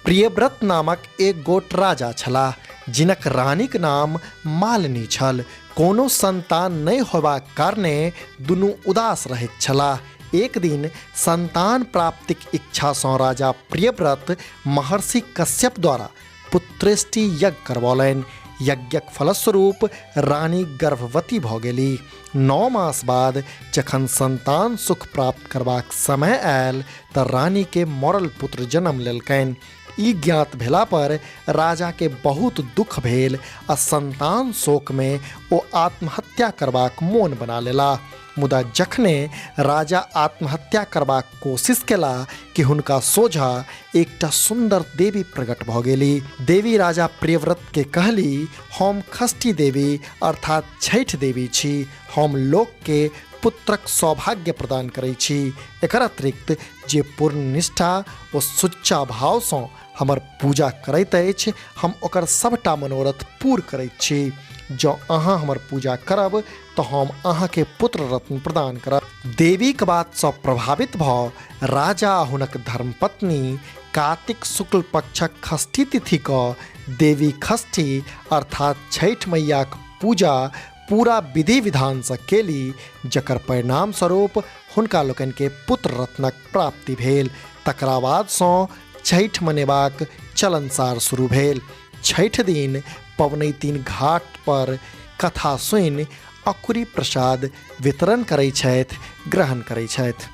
प्रियव्रत नामक एक गोट राजा छलाह, जिनक रानीक नाम मालिनी छल। कोनो संतान नहि होयबाक कारणे दुनू उदास रहैत छलाह। एक दिन संतान प्राप्तिक इच्छासँ राजा प्रियव्रत महर्षि कश्यप द्वारा पुत्रेष्टि यज्ञ करबौलनि। यज्ञक फलस्वरूप रानी गर्भवती भऽ गेली। 9 मास बाद जखन संतान सुख प्राप्त करबाक समय आयल तऽ रानीके मरल पुत्र जन्म लेलकनि। ई ज्ञात भेला पर राजाके बहुत दुख भेल आ संतान शोकमे ओ आत्महत्या करबाक मोन बना लेला। मुदा जखने राजा आत्महत्या करबाक कोशिश केला कि हुनका सोझा एकटा सुन्दर देवी प्रकट भऽ गेली। देवी राजा प्रियव्रत के कहली, हम षष्ठी देवी अर्थात छठि देवी छी। हम लोक के पुत्रक सौभाग्य प्रदान करै छी। एकर अतिरिक्त जे पूर्ण निष्ठा ओ सुच्चा भावसँ हमर पूजा करैत अछि, हम ओकर सभटा मनोरथ पूर करैत छी। जँ अहाँ हमर पूजा करब तऽ हम अहाँके पुत्र रत्न प्रदान करब। देवीक बातसँ प्रभावित भऽ राजा आ हुनक धर्मपत्नी कार्तिक शुक्ल पक्षक षष्ठी तिथिकऽ देवी षष्ठी अर्थात छठि मैयाक पूजा पूरा विधि विधानसँ केली, जकर परिणाम स्वरूप हुनका लोकनिके पुत्र रत्नक प्राप्ति भेल। तकरा बादसँ छठि मनेबाक चलनसार शुरू भेल। छठि दिन पबनैतिन घाट पर कथा सुनि अकुरी प्रसाद वितरण करै छथि, ग्रहण करै छथि।